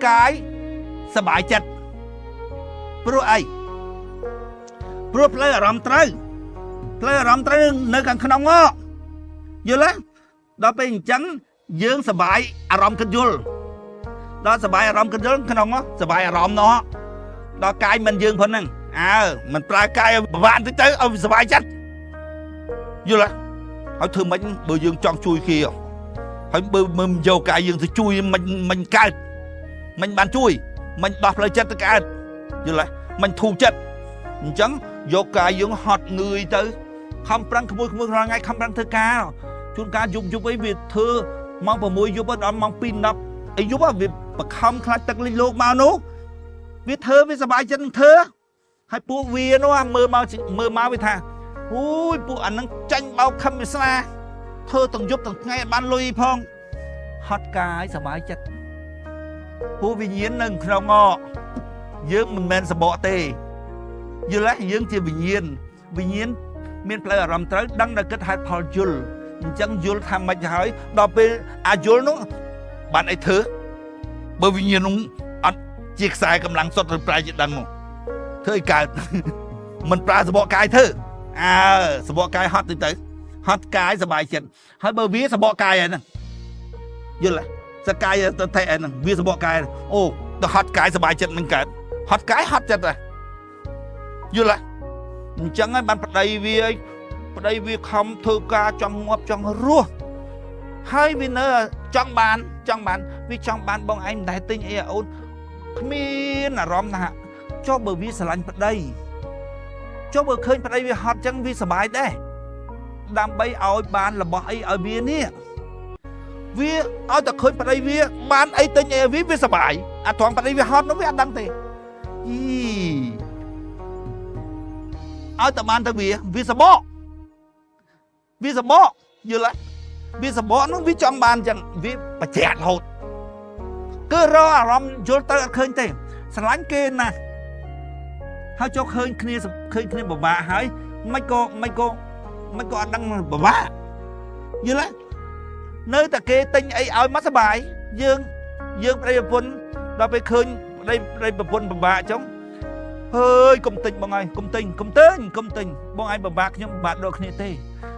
កាយសบายចិត្តព្រោះអីព្រោះផ្លូវអារម្មណ៍ត្រូវផ្លូវអារម្មណ៍ត្រូវនៅខាងក្នុងហ៎យល់ទេដល់ពេលអញ្ចឹងយើងសบายអារម្មណ៍គិតយល់ដល់សบายអារម្មណ៍គិតយល់ក្នុងហ៎សบายអារម្មណ៍នោះដល់កាយមិនយើងផងហ្នឹងអើមិនប្រើកាយឲ្យពិបាកតិចទៅឲ្យសบายចិត្តយល់ទេហើយធ្វើម៉េចបើយើងចង់ជួយគេហ៎ហើយបើមិនយកកាយយើងទៅជួយមិនមិនកើតមិនបានជួយមិនដោះផ្លូវចិត្តទៅកើតយល់ទេមិនធូរចិត្តអញ្ចឹងយកកាយយើងហត់នឿយទៅខំប្រឹងក្មួយក្មួយរាល់ថ្ងៃខំប្រឹងធ្វើការជួនកាលយប់យប់អីវាធ្វើម៉ោង6យប់ដល់ម៉ោង2 10អីយប់វាបខំខ្លាចទឹកលិចលោកមកនោះវាធ្វើវាសប្បាយចិត្តនឹងធ្វើហើយពួកវានោះមើលមកមើលមកវាថាអូយពួកអានឹងចាញ់បោកខំវាសនាធ្វើទាំងយប់ទាំងថ្ងៃអត់បានលុយផងហត់កាយសប្បាយចិត្តពួកវិញ្ញាណនៅក្នុងអយើងមិនមែនសបកទេយល់ទេយើងជាវិញ្ញាណវិញ្ញាណមានផ្លូវអារម្មណ៍ត្រូវដឹងដល់គិតហេតុផលយល់អញ្ចឹងយល់ថាម៉េចហើយដល់ពេលអាយល់នោះបានអីធ្វើបើវិញ្ញាណនោះអត់ជាខ្សែកម្លាំងសុទ្ធឬប្រែជាដឹងមកធ្វើឲ្យកើត មិនប្រើសបកកាយធ្វើអើសបកកាយហត់តិចទៅហត់កាយសบายចិត្តហើយបើវាសបកកាយហ្នឹងយល់ទេសកាយទៅថៃហ្នឹងវាសបកកាយអូទៅហត់កាយសบายចិត្តមិនកើតហត់កាយហត់ចិត្តហ៎យល់ទេអញ្ចឹងហើយបានប្តីវាប្តីវាខំធ្វើការចង់ងាប់ចង់រស់ហើយវានៅចង់បានចង់បានវាចង់បានបងឯងមិនដែលទិញអីឲ្យអូនគ្មានអារម្មណ៍ថាចុះបើវាស្រឡាញ់ប្តីចុះបើឃើញប្តីវាហត់ចឹងវាសប្បាយដែរដើម្បីឲ្យបានរបស់អីឲ្យវានេះវាឲ្យតែឃើញប្តីវាបានអីទិញអីឲ្យវាវាសប្បាយអាត្រង់ប្តីវាហត់នោះវាអត់ដឹងទេអីឲ្យតែបានទៅវាវាសបកវាសបកយល់ទេវាសបកនោះវាចង់បានចឹងវាបច្ចាក់រហូតគឺរកអារម្មណ៍យល់ទៅអត់ឃើញទេស្រឡាញ់គេណាស់ហើយចុះឃើញគ្នាឃើញគ្នាពិបាកហើយមិនក៏មិនក៏មិនក៏អត់ដឹងពិបាកយល់ទេនៅតែគេទិញអីឲ្យមកសបាយយើងយើងប្តីប្រពន្ធដល់ពេលឃើញប្តីប្តីប្រពន្ធពិបាកចឹងហើយកុំទិញបងឯងកុំទិញកុំទិញកុំទិញបងឯងពិបាកខ្ញុំពិបាកដូចគ្នាទេ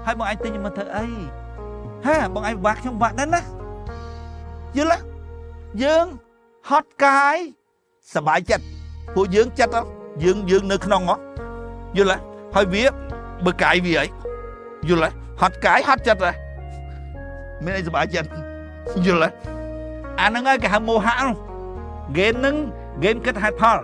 ហើយបងឯងទិញមកធ្វើអីហាបងឯងពិបាកខ្ញុំពិបាកដែរណាយល់ទេយើងហត់កាយសบายចិត្តពួកយើងចិត្តយើងយើងនៅក្នុងហ៎យល់ទេហើយវាបើកាយវាអីយល់ទេហត់កាយហត់ចិត្តហ៎មានអីសบายចិត្តយល់ទេអាហ្នឹងហើយគេហៅមោហៈនោះហ្គេមហ្នឹងហ្គេមគិតហេតុផល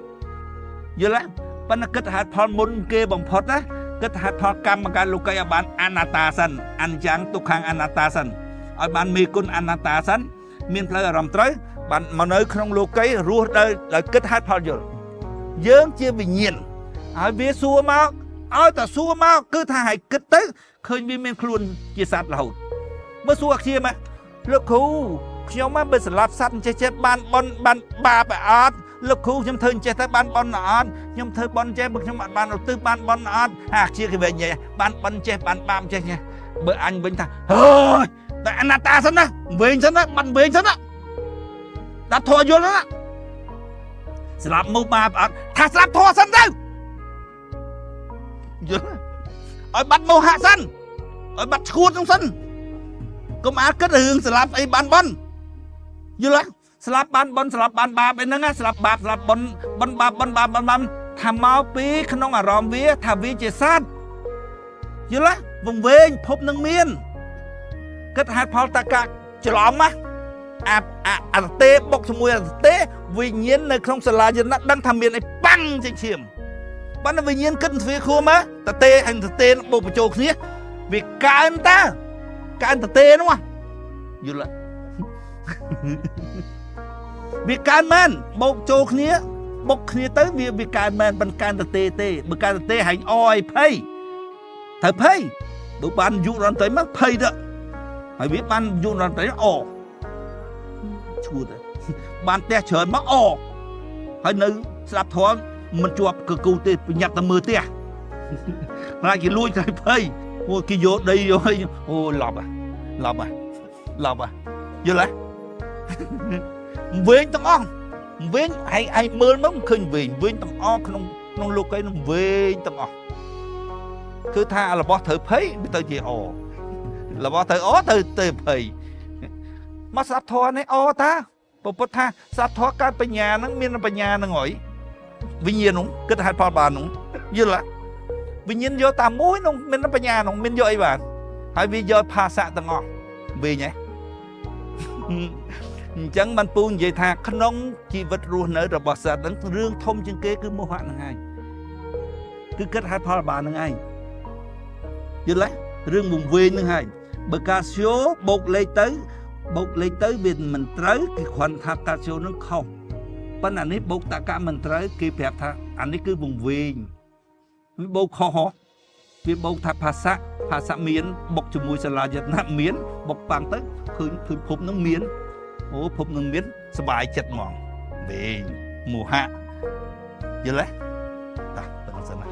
យល់ទេប៉ុន្តែគិតហេតុផលមុនគេបំផុតណាគិតហេតុផលកម្មការលោកីឲ្យបានអនត្តាសិនអនិច្ចំទុក្ខំអនត្តាសិនឲ្យបានមេគុណអនត្តាសិនមានផ្លូវអារម្មណ៍ត្រូវបានមកនៅក្នុងលោកីរស់ដោយដោយគិតហេតុផលយល់យើងជាវិញ្ញាណហើយវាសួរមកឲ្យតែសួរមកគឺថាឲ្យគិតទៅឃើញវាមានខ្លួនជាសត្វរហូតមើលសួរអាជាមកលោកគ្រូខ្ញុំមកបើស្លាប់សត្វចេះចេះបានបនបានបាបអត់លោកគ្រូខ្ញុំធ្វើអញ្ចេះទៅបានបនអត់ខ្ញុំធ្វើបនចេះបើខ្ញុំអត់បានឧទ្ទិសបានបនអត់អាជាគេវិញនិយាយបានបនចេះបានបាបចេះចេះបើអញវិញថាហើយតែអនត្តាសិនណាវិញសិនណាបាត់វិញសិនណាដាក់ធေါ်យល់ណាស្លាប់មកបាបអត់ថាស្លាប់ធေါ်សិនទៅយល់ឲ្យបាត់មោហៈសិនឲ្យបាត់ឈួតហ្នឹងសិនកុំអាលគិតរឿងស្លាប់អីបានបនយល់ទេស្លាប់បានបនស្លាប់បានបាបអីហ្នឹងណាស្លាប់បាបស្លាប់បនបនបាបបនបាបបនបាបថាមកពីក្នុងអារម្មណ៍វាថាវាជាសត្វយល់ទេវង្វេងភពនឹងមានគិតហេតុផលតកៈច្រឡំណាអាអាអតេបុកជាមួយអតេវិញ្ញាណនៅក្នុងសាលាយណៈដឹងថាមានអីប៉ាំងចេញឈាមប៉ុន្តែវិញ្ញាណគិតទ្វាខួរមកតេហើយតេបុកបញ្ចូលគ្នាវាកើនតាកើនតេនោះយល់ទេវាកើនមែនបូកចូលគ្នាបុកគ្នាទៅវាវាកើនមែនមិនកើនតទេទេបើកើនតទេហែងអយភ័យត្រូវភ័យបើបានយុរន្តីមកភ័យទៅហើយវាបានយុរន្តីអឈួតបានផ្ទះច្រើនមកអហើយនៅស្ដាប់ធម៌មិនជាប់កគូទេប្រញាប់តែមើលផ្ទះខ្លាចគេលួចខ្លាចភ័យពួកគេយកដីយកអីអូឡប់ឡប់ឡប់យល់ទេវែងទាំងអស់ វិញឯងឯងមើលមកមិនឃើញវិញវិញទាំងអស់ក្នុងក្នុងលោកីនឹងវិញទាំងអស់គឺថារបស់ត្រូវភ័យវាទៅជាអរបស់ត្រូវអទៅទៅភ័យមកស្ដាប់ធម៌នេះអតាពពុទ្ធថាស្ដាប់ធម៌កើតបញ្ញាហ្នឹងមានបញ្ញាហ្នឹងហើយវិញ្ញាណនោះគិតហេតុផលបាននោះយល់ទេវិញ្ញាណយកតាមមួយនោះមានបញ្ញានោះមានយកអីបានហើយវាយកភាសាទាំងអស់វិញហ៎អញ្ចឹងបានពូនិយាយថាក្នុងជីវិតរស់នៅរបស់សត្វហ្នឹងរឿងធំជាងគេគឺមោហៈហ្នឹងឯងគឺគិតហេតុផលបានហ្នឹងឯងយល់ទេរឿងវង្វេងហ្នឹងហើយបើកាស៊ីយ៉ូបូកលេខទៅបូកលេខទៅវាមិនត្រូវគឺគ្រាន់ថាកាស៊ីយ៉ូនឹងខុសប៉ុន្តែអានេះបូកតកៈមិនត្រូវគេប្រាប់ថាអានេះគឺវង្វេងវាបូកខុសហ៎វាបូកថាភាសាភាសាមានបុកជាមួយសាលាយតនៈមានបុកប៉ាំងទៅឃើញឃើញភពនឹងមានអូភពនឹងមានសบายចិត្តហ្មងវែងមោហៈយល់ទេតាប៉ុណ្្នឹងសិនណា